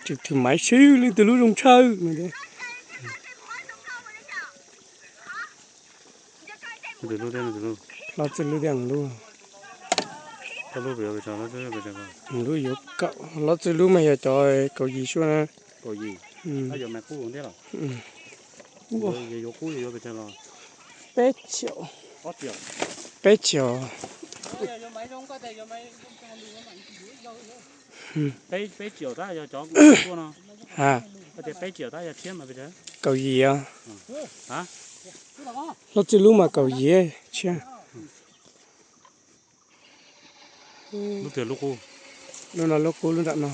Tseem thwm maiv swb leej twg lub zoo tshawj. Hlob Txwj Lub tias lub, lub yuav kaum, Hlob Txwj Lub mas yog cov kaum yim suab na. Peb caug, peb caug. Kaum yim os. Hlob Txwj Lub mas kaum yim tshiab. Lub no lub qub lub nram no.